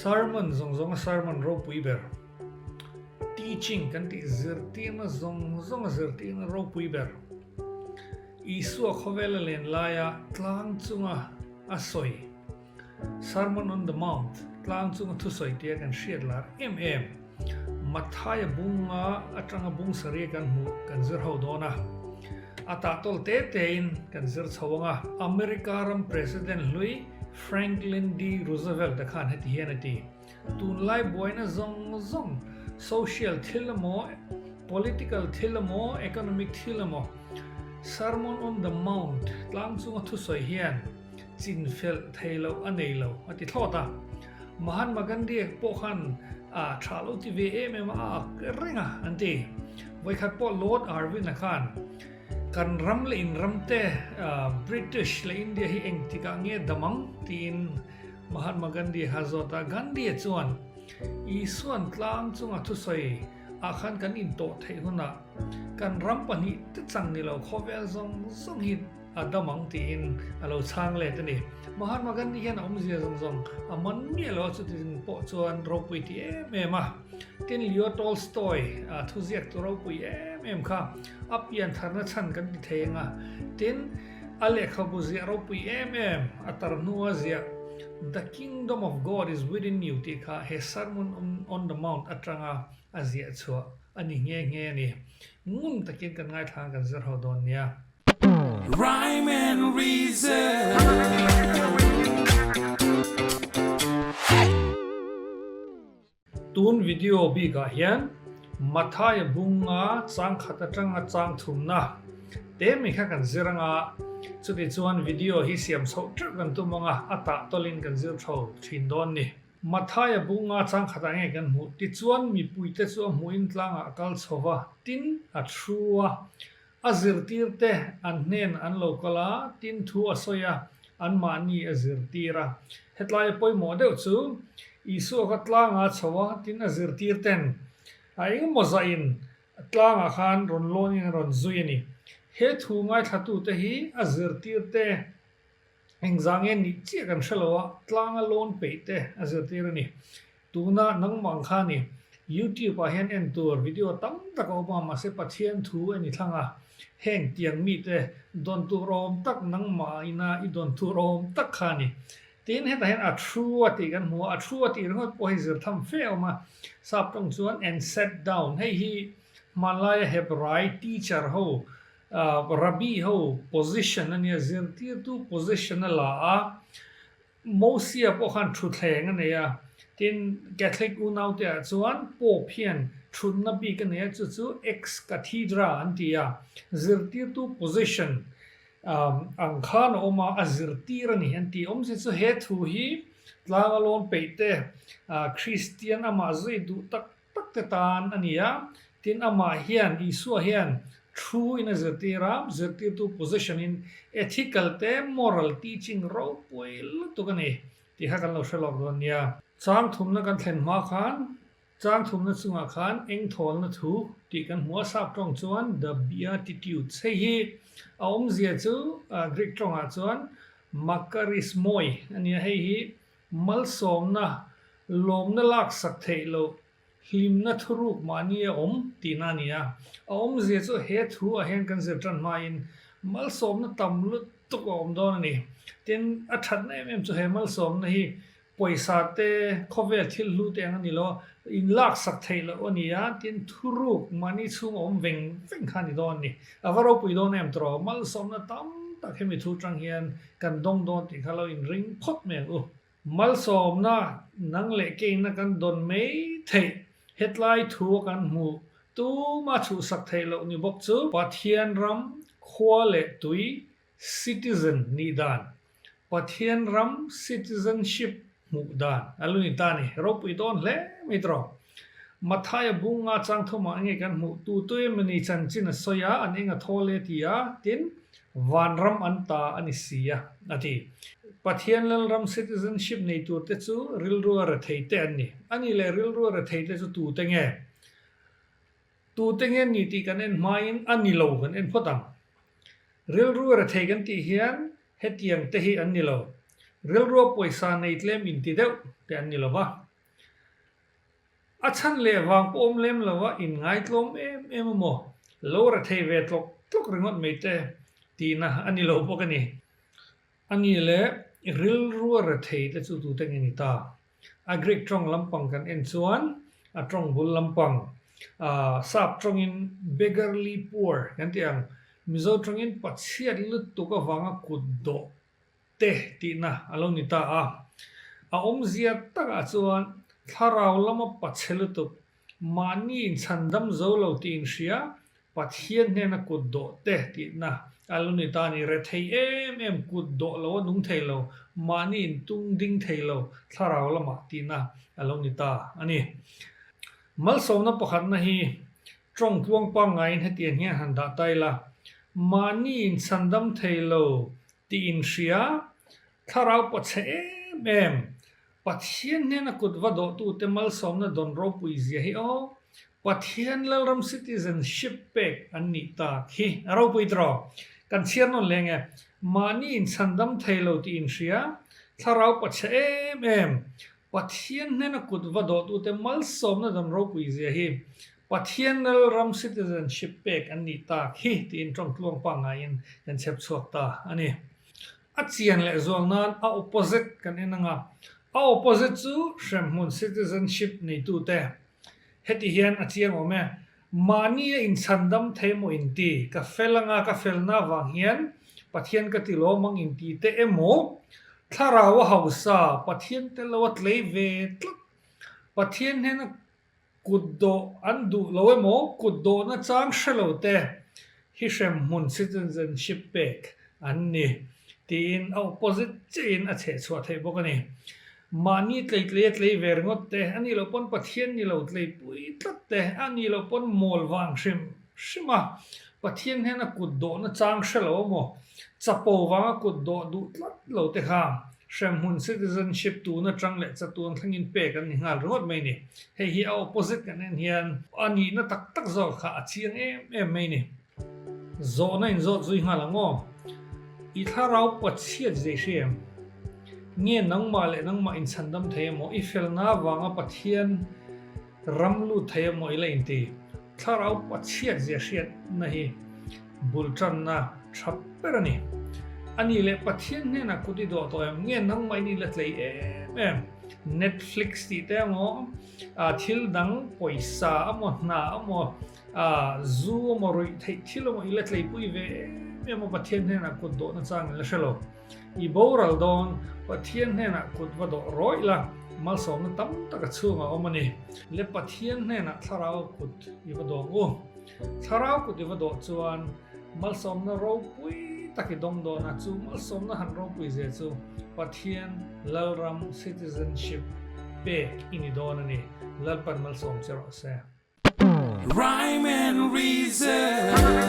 Sermon zawng zawnga sermon ropui ber, teaching kan tih zirtirna zawng zawnga zirtirna ropui ber, Isua khawvela len laia tlang chunga a sawi, Sermon on the Mount, tlang chunga thusawi tia kan hriat lar em em, Mathaia bunga atanga bung saria kan hmuh kan zir ho dawn a. A tahtawl te tein kan zir chho ang a. America ram President hlui Franklin D. Roosevelt a khan heti hian a ti, Tunlai buaina zawng zawng, social thil emaw, political thil emaw, economic thil emaw, Sermon on the Mount tlang chunga thusawi hian chinfelh thei loh a nei lo, a ti thlawt a. Mahatma Gandhi pawh khan a tha lo ti ve em em a, a ak reng a, an ti. Vawikhat pawh Lord Irwin-a khan kan ram leh in ram te British leh India hi engtikah nge dam ang tiin Mahatma Gandhi kha zawt a. Gandhi-a chuan Isuan tlang chunga thusawi ah khan kan intawh theih hunah kan ram pahnih te chang ni lo khawvel zawng zawng hi a dam ang tiin a lo chhang let a ni. Mahatma Gandhi hian a awmzia zawng zawng a man miah lo a, chutin pawh chuan ropui ti em em a. Tin, Leo Tolstoy a thuziak tu ropui em em kha a pian tharna chhan kan ti thei ang a. Tin, a lehkhabu ziah ropui em em a tar hnua ziah The Kingdom of God is Within You tih kha he Sermon on the Mount atanga a ziah chhuah a ni nghe nghe a ni. Ngun takin kan ngaithla ang kan zir ho dawn nia. Rhyme and Reason. Tun video bikah hian Mathaia bunga chang khat atanga chang thumna te mai kha kan zir anga, chuti chuan video hi siam chhoh teuh kan tum anga a tah tawlin kan zir tho thin dawn ni. Mathaia bunga chang khatah nge kan hmuh? Tichuan mipuite chu a hmuhin tlangah a kal chho va, tin a thu a. A zirtirte an hnen an lo kal a, tin thu a sawi a, anmahni a zirtir a. Hetlaia pawimawh deuh chu Isua kha tlangah a chho a, tin a zirtirten a engemaw zahin tlangah khan rawn lawnin a rawn zui a ni. He thu ngaithlatute hi a zirtirte Engzah nge nih chiah kan hre lo a, tlanga lawn peih te a zirtir a ni. Tuna nangmah ang kha ni, YouTube ah hian en tur video tam tak a awm a, mahse Pathian thu a ni thlang a, heng tiang mite dawn tur awm tak nangmah ina i dawn tur awm tak kha a ni. Tin, hetah hian a thu a tih kan hmu a, a thu a tih ringawt pawh hi zir tham fe a awm a, sap tawng chuan and sat down, hei hi hmanlaia Hebrai teacher ho Rabbi ho position a nia, zirtirtu position a la a, Mosia pawh khan thutthleng a nei a, tin Catholic unaute ah chuan Pope hian thutna bik a nei a, chu chu ex cathedra an ti a, zirtirtu position ang khan a awm a, a zirtir a ni an ti. Awmzia chu he thu hi tlanga lawn peih te, Kristian amah zui duh tak tak te tan a ni a, tin amah hian Isua hian thu in a zirtir a, zirtirtu position in ethical te moral teaching ropui lutuk a ni tih kha kan lo hre lawk dawn nia. Chang thumna kan thlen hma khan chang thumna chungah khan eng thawlna thu tih kan hmu a, sap tawng chuan the Beatitudes hei hi a awmzia chu Greek tawngah chuan Makarismoi a ni a, hei hi Malsawmna, lawmna laksak theih loh, hlimna thuruk mahni a awm tihna a ni a. A awmzia chu he thu ah hian kan zir tan hmain malsawmna tam lutuk a awm dawn a ni. Tin, a thatna em em chu he malsawmna hi pawisa te, khawvel thil hlu te ang a ni lo a, in laksak theih loh a ni a, tin thuruk mahni chhung a awm veng veng kha a ni dawn a ni. A va ropui dawn em tawh, malsawmna tam tak hemi thu tang hian kan dawng dawn tih kha lo inring phawt mai ang u. Malsawmna nang leh keina kan dawn mai theih, hetlai thu a kan hmuh tuma chhuhsak theih loh ni bawk chu Pathian ram khua leh tui citizen nih dan Pathian ram citizenship hmuh dan a lo ni ta ni. Ropui dawn hle mai tawh. Mathaia bunga chang thumah nge kan hmuh tu tu emawni chanchin a sawi a, an eng a thawl e ti a, tin, vanram an ta a ni si a, a ti. Pathian Lalram citizenship nei turte chu rilrua rethei te an ni. A nih leh rilrua rethei te chu tute nge? Tute nge ni tih kan en hmain a ni lo kan en phawt ang. Rilru rethei kan tih hian hetiang te hi an ni lo. Rilrua pawisa nei tlem inti deuh te an ni lo va. A chhan leh vang pawh awm lem lo a, inngaitlawm em em a maw? Lo rethei ve tlawk tlawk ringawt mai te tihna a ni lo bawk a ni. A ni le, rilru a rethei te chu tute nge ni ta? A Greek tawng lampang kan en chuan a tawng bul lampang, sap tawngin beggarly poor kan tih ang, Mizo tawngin pachhiat lutuk avanga kut dawh te tihna a lo ni ta a. A awmzia takah chuan thlarau lama pachhe lutuk, mahni inchhandam zo lo tih inhria, Pathian hnena kut dawh te tihna a lo ni ta a ni. Rethei em em kut dawh lo a nung thei lo, mahni intung ding thei lo thlarau lamah tihna a lo ni ta a ni. Malsawmna pakhatna hi tawng tluang pangngaiin hetiang hian han dah ta ila, mahni inchhandam thei lo tih inhria, thlarau pawchhe em em, Pathian hnena kut va dawhtute malsawmna dawn ropui zia hi aw, Pathian Lalram citizenship pek an nih tak hi a ropui tawh. Kan chhiar nawn leng e, mahni inchhandam thei lo tih inhria, thlarau pachhe em em, Pathian hnena kut va dawhtute malsawmna dawn ropui zia hi Pathian Lalram citizenship pek an nih tak hi tiin tawngtluang pangngaiin kan chhep chhuak ta a ni. A chian leh zual nan a opposite kan en ang a, a opposite chu hremhmun citizenship neitute. Heti hian a chiang awm e, mahni a inchhandam thei emaw inti, ka fel anga ka felna avang hian Pathian ka ti lawm ang inti te emaw, thlarau a hausa Pathian tel lo a tlei ve tlat, Pathian hnena Kut dawh an duh lo emaw, kut dawhna chang hre lo te hi hremhmun citizenship pek an ni tiin a opposite chiahin a chheh chhuah theih bawk a ni. Mahni tlei tlei a tlei ve ringawt te, a nih loh pawn Pathian ni lo tlei pui tlat te, a nih loh pawn mawl vang hrim hrim a, Pathian hnena kut dawhna chang hre lo emaw, chapo vanga kut dawh duh tlat lo te kha hremhmun citizenship tun atang leh chatuan thlengin pek an ni nghal ringawt mai ni. Hei hi a opposite kan en hian a nihna tak tak zawk kha a chiang em em mai ni. Zawhna inzawt zui nghal ang aw. I thlarau pachhiat zei hre em? Nge nangmah leh nangmah inchhandam thei emaw i felna avanga Pathian Ram lut thei emaw ila inti, thlarau pachhiat zia hriatna hi bul tanna tha ber a ni. A nih leh Pathian hnenah kut i dawh tawh em? Nge nangmah in i la tlei em em? Netflix tih te emaw, thil dang pawisa emaw, hna emaw, zu emaw, ruih theih thil emaw i la tleipui ve em em a, Pathian hnenah kut dawhna chang i la hre lo. I boral dawn, Pathian hnenah kut va dawh rawih la, malsawmna tam tak a chhungah awm a ni. Le Pathian hnenah thlarau kut i va dawng u. Thlarau kut i va dawh chuan malsawmna ropui tak i dawng dawn a, chu malsawmna han ropui zia chu Pathian Lalram citizenship pek i ni dawn a ni. Lalpan malsawm che rawh se. Rhyme and reason.